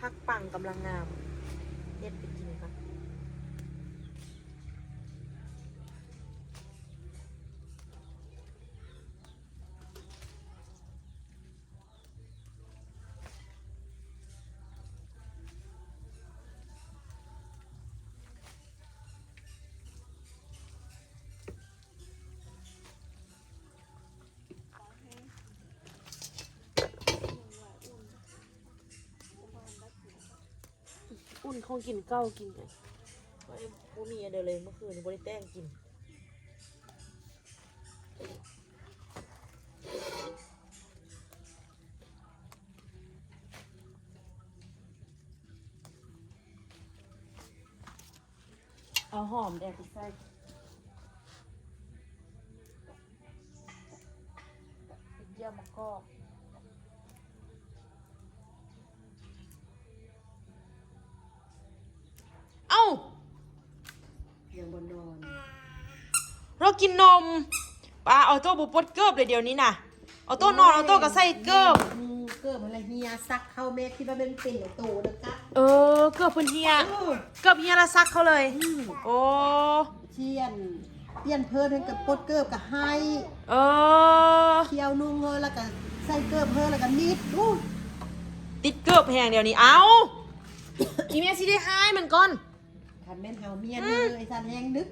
ຜັກປັງກຳລັງງາມ ເຮັດໄປກິນກ່ອນ. ອຸ່ນຂອງກິນເກົ່າກິນໄປ. ຂ້ອຍບໍ່ມີອັນໃດເລີຍ ເມື່ອຄືນນີ້ບໍ່ໄດ້ແຕ່ງກິນ. ເອົາຫອມແດງໄປໃສ່ ເຈີ່ຍມະກອກ. ເອົ້າ ຍັງບໍ່ນອນ ລາວກິນນົມ. ປ້າ ອອໂຕ້ບໍ່ປົດເກີບເລີຍດຽວນີ້ນະ. ອອໂຕ້ນອນ ອອໂຕ້ກໍໃສ່ເກີບ. ອືມ ເກີບຫັ້ນລະເຫຍ ຊັກເຂົ້າ. ແມ່ຄິດວ່າແມ່ນເປັນໂຕນະກະ. ເອີ ເກີບເພິ່ນເຫຍ. ເອີ ເກີບເຫຍລະຊັກເຂົ້າເລີຍ. ອືມ ໂອ້ ທ່ຽນ ປ່ຽນເພີ້ນ ເພິ່ນກໍປົດເກີບກໍໄຫ້. ເອີ ຂ້ຽວນຸ່ງເຮີ ແລ້ວກໍໃສ່ເກີບເຮີ ແລ້ວກໍໜີບ. ອູ້ ຕິດເກີບແຮງດຽວນີ້. ເອົ້າ ອີແມ່ຊິໄດ້ຮ້າຍມັນກ່ອນ. ຄັນແມ່ນເຮົາມຽນເລີຍ ຊັ້ນແຮງດຶກ.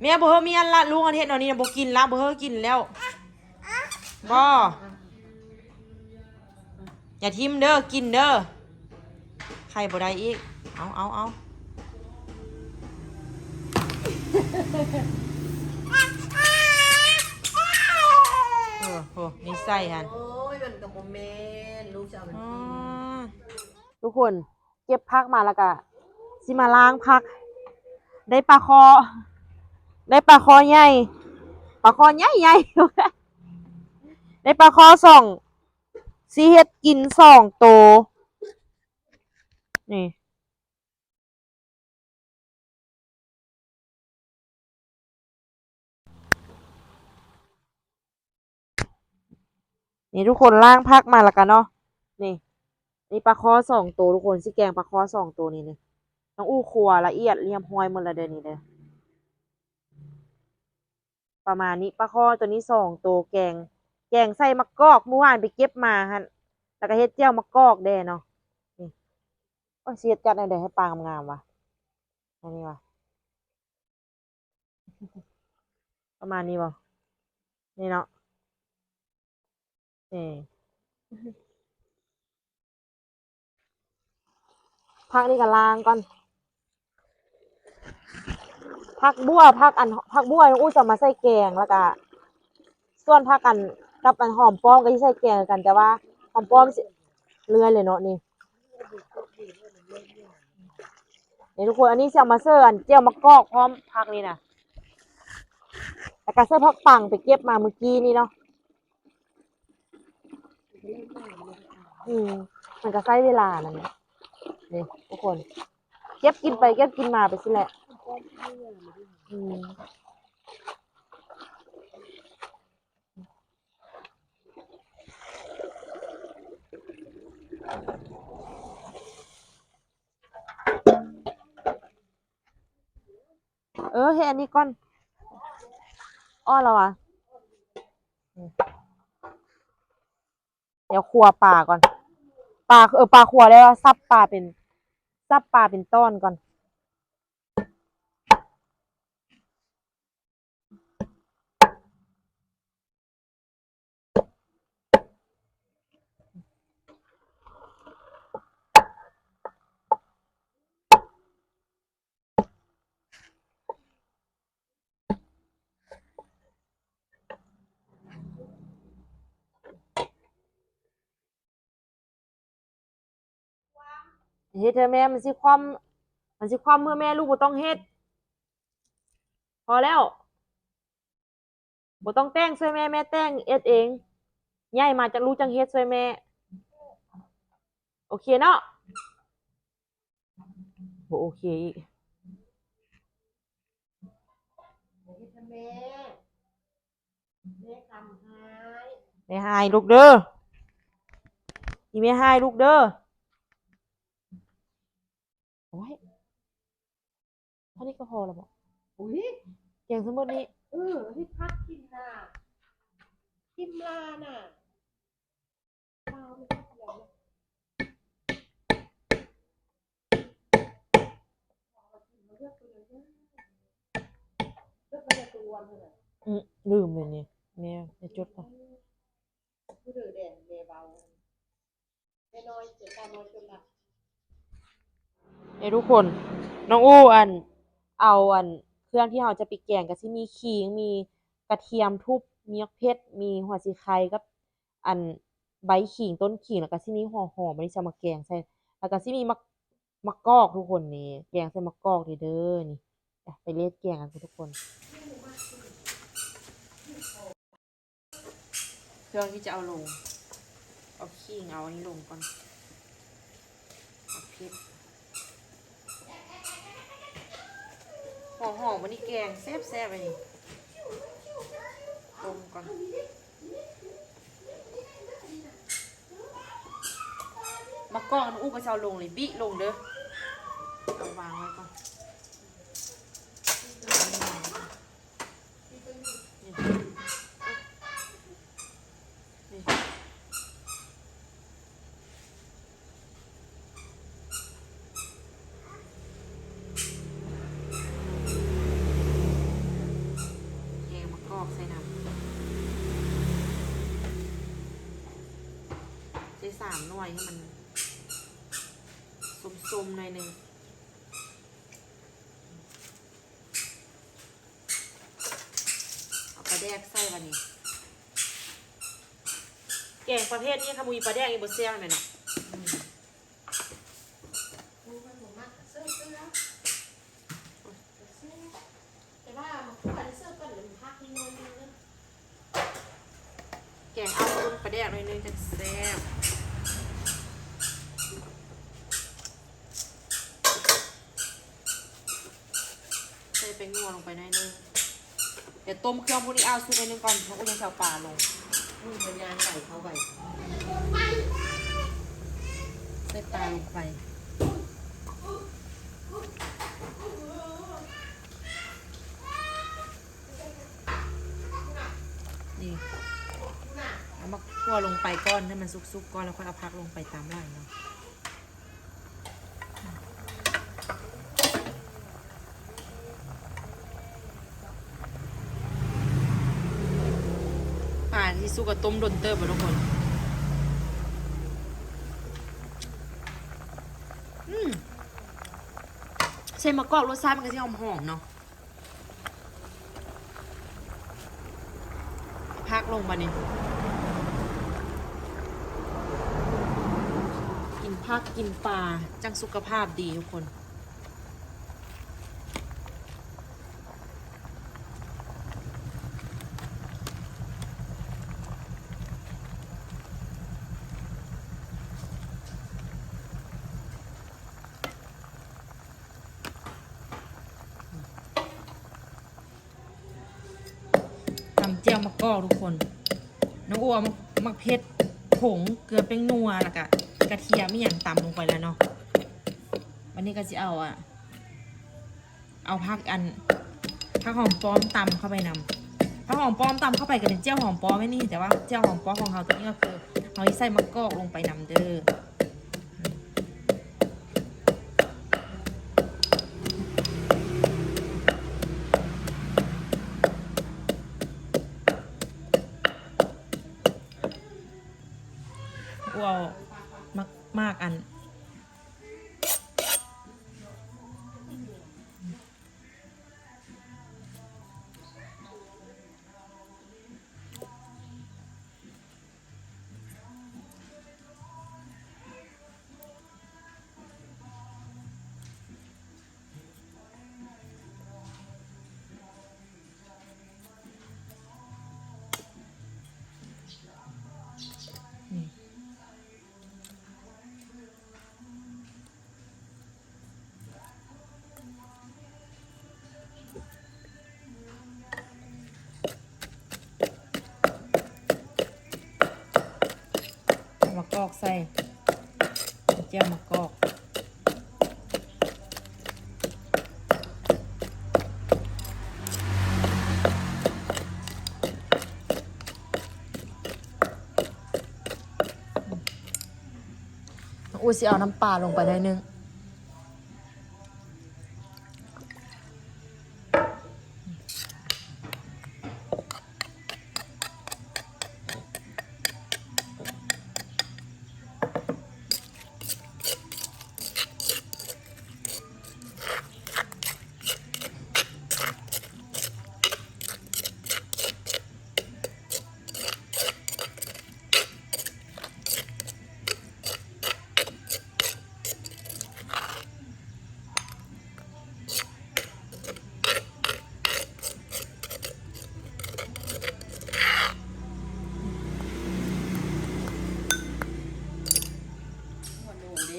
ແມ່ບໍ່ເຮີມຽນລະ ລຸງອັນເຮັດແນວນີ້ນະ ບໍ່ກິນລະ ບໍ່ເຮີກິນແລ້ວ. ບໍ່ ຢ່າຖິ້ມເດີ ກິນເດີ ໄຂ່ບໍ່ໄດ້ອີກ. ເອົາ ເອົາ ເອົາ ເອີ ໂຫ ນິໄສຫັ້ນ. ໂອ້ຍ ມັນກໍບໍ່ແມ່ນ ລູກຈະເອົາມັນກິນ. ທຸກຄົນ ເກັບຜັກມາແລ້ວກະຊິມາລ້າງຜັກ. ໄດ້ປາຄໍ່ ໄດ້ປາຄໍ່ໃຫຍ່ ປາຄໍ່ໃຫຍ່ໆ ໄດ້ປາຄໍ່ສອງ ຊິເຮັດກິນສອງໂຕ. ນີ້ ນີ້ທຸກຄົນ ລ້າງຜັກມາແລ້ວກະເນາະ. ນີ້ ນີ້ປາຄໍ່ສອງໂຕທຸກຄົນ ຊິແກງປາຄໍ່ສອງໂຕນີ້. ນີ້ ນ້ອງອູ່ຄົວລະອຽດຮຽບຮ້ອຍໝົດລະເດີນີ້ເດີ ປະມານນີ້. ປາຄໍ່ໂຕນີ້ສອງໂຕ ແກງ ແກງໃສ່ໝາກກອກ ມື້ວານໄປເກັບມາຫັ້ນ ແລ້ວກະເຮັດແຈ່ວໝາກກອກແດ່ເນາະ. ນີ້ ໂອ້ຍ ຊິເຮັດຈັດແນວໃດໃຫ້ປາງາມໆ ວະ ອັນນີ້ວະ. ປະມານນີ້ບໍ່? ນີ້ເນາະ ນີ້ ຜັກນີ້ກໍລ້າງກ່ອນ. ຜັກບົ່ວ ຜັກອັນ ຜັກບົ່ວນ້ອງອູ່ຈະເອົາມາໃສ່ແກງ ແລ້ວກະ ສ່ວນຜັກອັນ ກັບອັນຫອມປ້ອມກໍຊິໃສ່ແກງຄືກັນ ແຕ່ວ່າຫອມປ້ອມຊິ ເລື່ອຍເລີຍເນາະນີ້. ນີ້ທຸກຄົນ ອັນນີ້ຊິເອົາມາເສີອັນແຈ່ວໝາກກອກພ້ອມຜັກນີ້ນະ ແລ້ວກະໃສ່ຜັກປັງໄປເກັບມາມື້ກີ້ນີ້ເນາະ. ອືມ ມັນກະໃຊ້ເວລານັ້ນແຫຼະ ນີ້ທຸກຄົນ ເກັບກິນໄປເກັບກິນມາໄປຊີ້ແຫຼະ. ອືມ ເອີ ເຮັດອັນນີ້ກ່ອນ ອ່ອນແລ້ວຫວາ. ດຽວຂົ້ວປາກ່ອນ ປາ ເອີ ປາຂົ້ວແລ້ວ ສັບປາເປັນ ສັບປາເປັນຕອນກ່ອນ. ເຮັດເທື່ອແມ່ ມັນຊິຄວ່ຳ ມັນຊິຄວ່ຳເມື່ອແມ່ ລູກບໍ່ຕ້ອງເຮັດ ພໍແລ້ວ. ບໍ່ຕ້ອງແຕ່ງຊ່ວຍແມ່ ແມ່ແຕ່ງເຮັດເອງ ໃຫຍ່ມາຈັກລູກຈັ່ງເຮັດຊ່ວຍແມ່ ໂອເຄເນາະ. ບໍ່ໂອເຄອີກ ແມ່ ແມ່ຄຳຮ້າຍ ແມ່ຮ້າຍລູກເດີ ອີແມ່ຮ້າຍລູກເດີ. ໂອ້ຍ ເທົ່ານີ້ກໍພໍແລ້ວບໍ? ອຸ້ຍ ແກງຊະໝົດນີ້. ເອີ ເຮັດຜັກກິນນະ ກິນມານະ. ອືມ ລືມເລີຍນີ້ ແມ່ ໄດ້ຈົດກ່ອນ. ນີ້ທຸກຄົນ ນ້ອງອູ່ ອັນ ເອົາ ອັນ ເຄື່ອງທີ່ເຮົາຈະໄປແກງ ກໍຊິມີຂີງ ມີກະທຽມທຸບ ມີໝາກເຜັດ ມີຫົວສີໄຄ ກັບ ອັນ ໃບຂີງ ຕົ້ນຂີງ ແລ້ວກໍຊິມີຫົວຫອມ ອັນນີ້ຊິເອົາມາແກງໃສ່ ແລ້ວກໍຊິມີໝາກ ໝາກກອກທຸກຄົນນີ້ ແກງໃສ່ໝາກກອກເດີ ເດີນີ້. ໄປເລດແກງກັນທຸກຄົນ. ເຄື່ອງທີ່ຈະເອົາລົງ ເອົາຂີງ ເອົາອັນນີ້ລົງກ່ອນ ໝາກເຜັດ ຫົວຫອມ ອັນນີ້ແກງແຊບໆ ອັນນີ້ ຕົ້ມກ່ອນ. ໝາກກອກ ນ້ອງອູ່ກໍຊິເອົາລົງເລີຍ ບິລົງເດີ ເອົາວາງໄວ້ກ່ອນ. ແກງໝາກກອກໃສ່ນ້ຳ ໃສ່ສາມໜ່ວຍ ໃຫ້ມັນສົ້ມໆ ໜ້ອຍໜຶ່ງ. ເອົາປາແດກໃສ່ບາດນີ້ ແກງປະເພດນີ້ ຄັນບໍ່ມີປາແດກນີ້ບໍ່ແຊບແມ່ນເນາະ. ອືມ ແຕ່ວ່າມາຂົ້ວເສີບກ່ອນ ມັນພັກໜ້ອຍໜຶ່ງເດີ. ແກງເອົາຕົ້ນປາແດກໜ້ອຍໜຶ່ງຈັ່ງແຊບ. ໃສ່ແປ້ງນົວລົງໄປໜ້ອຍໜຶ່ງ. ດຽວຕົ້ມເຄື່ອງພວກນີ້ເອົາສຸກໜ້ອຍໜຶ່ງກ່ອນ ແລ້ວກໍຍັງຊິເອົາປາລົງ. ອືມ ມັນຍ່າງໄປເຂົ້າໄປ ໃສ່ປາລົງໄປ. ນີ້ ເອົາໝາກຖົ່ວລົງໄປກ່ອນ ໃຫ້ມັນສຸກໆກ່ອນ ແລ້ວຄ່ອຍເອົາຜັກລົງໄປຕາມຫຼັງເນາະ. ປາທີ່ສຸກກໍຕົ້ມດົນເຕີບແລ້ວທຸກຄົນ. ອືມ ໃສ່ໝາກກອກ ລົດຊາດມັນກໍຊິຫອມໆເນາະ. ຜັກລົງບາດນີ້ ກິນຜັກກິນປາຈັ່ງສຸຂະພາບດີທຸກຄົນ. ຕຳແຈ່ວໝາກກອກທຸກຄົນ. ນ້ອງອົວເອົາໝາກ ໝາກເຜັດຜົງ ເກືອ ແປ້ງນົວ ແລ້ວກະກະທຽມອີ່ຫຍັງຕຳລົງໄປແລ້ວເນາະ. ບາດນີ້ກໍຊິເອົາ ອາ ເອົາຜັກ ອັນ ຜັກຫອມປ້ອມຕຳເຂົ້າໄປນຳ. ຜັກຫອມປ້ອມຕຳເຂົ້າໄປກໍເປັນແຈ່ວຫອມປ້ອມແມ່ນນີ້ ແຕ່ວ່າແຈ່ວຫອມປ້ອມຂອງເຮົາໂຕນີ້ກໍຄືເຮົາຊິໃສ່ໝາກກອກລົງໄປນຳເດີ. ວ້າວ ໝາກ ໝາກອັນ ນີ້ ເອົາໝາກກອກໃສ່ ແຈ່ວໝາກກອກ. ອູຊິເອົານ້ຳປາລົງໄປໜ້ອຍໜຶ່ງ.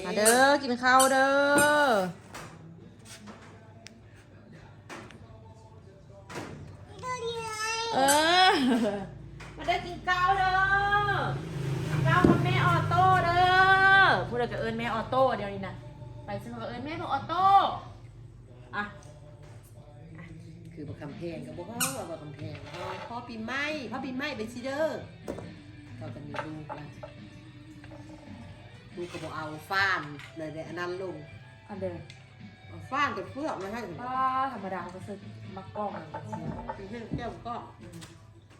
ມາເດີ ກິນເຂົ້າເດີ. ເອີ ມາເດີກິນເຂົ້າເດີ ກິນເຂົ້າກັບແມ່ອໍໂຕ້ເດີ. ຜູ້ໃດກໍເອີ້ນແມ່ອໍໂຕ້ດຽວນີ້ນະ ໄປໃສກໍເອີ້ນແມ່ບັກອໍໂຕ້. ອ່ະ ອ່ະ ຄືບັກຄຳແພງກໍບໍ່ເວົ້າ ວ່າບັກຄຳແພງ ພໍປີໃໝ່ ພໍປີໃໝ່ໄປຊິເດີ. ເຂົາກໍມີລູກລະ ລູກກໍບໍ່ເອົາ ຟານ ແລ້ວໄດ້ອັນນັ້ນລົງ ອັນເດີ ຟານຈະເຟືອກມາໃຫ້. ປ້າ ທຳມະດາເຂົາກໍເຊີມັກກ້ອງນັ້ນ ຊິເຮັດແຈ່ວກ້ອງ. ອືມ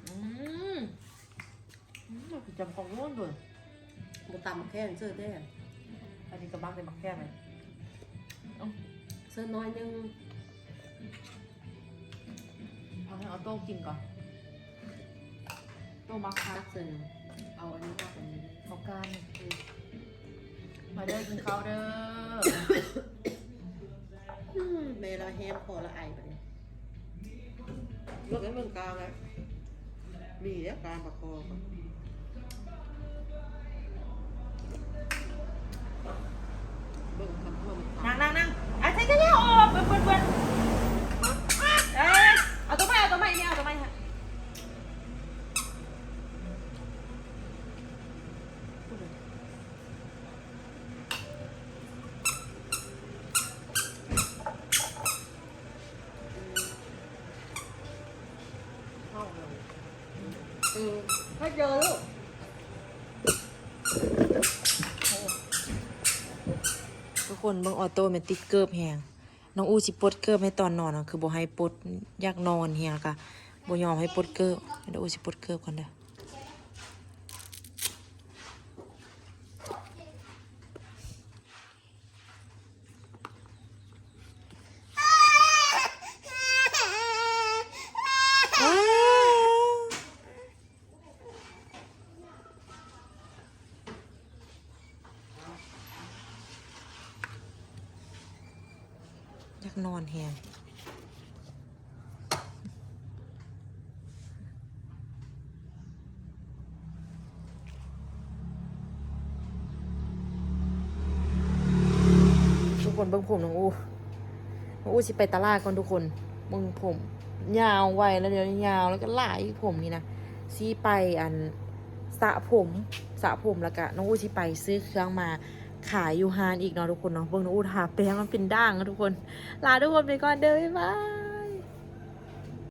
ອືມ ອືມ ຄືຈຳກ້ອງໂນ້ນເດີ ບໍ່ຕຳແຂ້ງເຊີແດ່. ອັນນີ້ກໍມັກແຕ່ໝາກແຂ້ງເລີຍ. ເອີ ເຊີໜ້ອຍໜຶ່ງ ເອົາໃຫ້ອໍໂຕ້ກິນກ່ອນ. ໂຕ້ມັກຜັກ ຕັກໃສ່ ເອົາອັນນີ້ຕັກອັນນີ້ ເອົາກ້ານ ມາເດີກິນເຂົ້າເດີ. ອືມ ແມ່ລາວແຮມຄໍລະໄອບັດນີ້ ເບິ່ງໃຫ້ເບິ່ງກາງແລ້ວ ມີແລ້ວກາງປາຄໍ. ນັ່ງໆໆ ອາ ໃສ່ໆໆ ໂອ້ ເປື້ອນໆໆ ເອີ ເອົາຕົວໃໝ່ ເອົາຕົວໃໝ່ ແມ່ເອົາຕົວໃໝ່ໃຫ້. ເອີ ໃຫ້ເຈີລູກ. ທຸກຄົນເບິ່ງ ອໍໂຕ້ແມ່ນຕິດເກີບແຮງ. ນ້ອງອູຊິປົດເກີບໃຫ້ຕອນນອນ ຄືບໍ່ໃຫ້ປົດ ຢາກນອນແຮງ ແລ້ວກະບໍ່ຍອມໃຫ້ປົດເກີບ. ດຽວອູຊິປົດເກີບກ່ອນເດີ. ຢາກນອນແຮງ. ທຸກຄົນເບິ່ງຜົມນ້ອງອູ ນ້ອງອູຊິໄປຕະຫຼາດກ່ອນທຸກຄົນ. ເບິ່ງຜົມຍາວໄວແລ້ວ ດຽວນີ້ຍາວ ແລ້ວກໍຫຼາຍ ຜົມນີ້ນະ. ຊິໄປ ອັນ ສະຜົມ ສະຜົມ ແລ້ວກະນ້ອງອູຊິໄປຊື້ເຄື່ອງມາຂາຍຢູ່ຮ້ານອີກເນາະທຸກຄົນເນາະ. ເບິ່ງນ້ອງອູທາແປ້ງ ມັນເປັນດ່າງເນາະທຸກຄົນ. ລາທຸກຄົນໄປກ່ອນເດີ ບາຍບາຍ.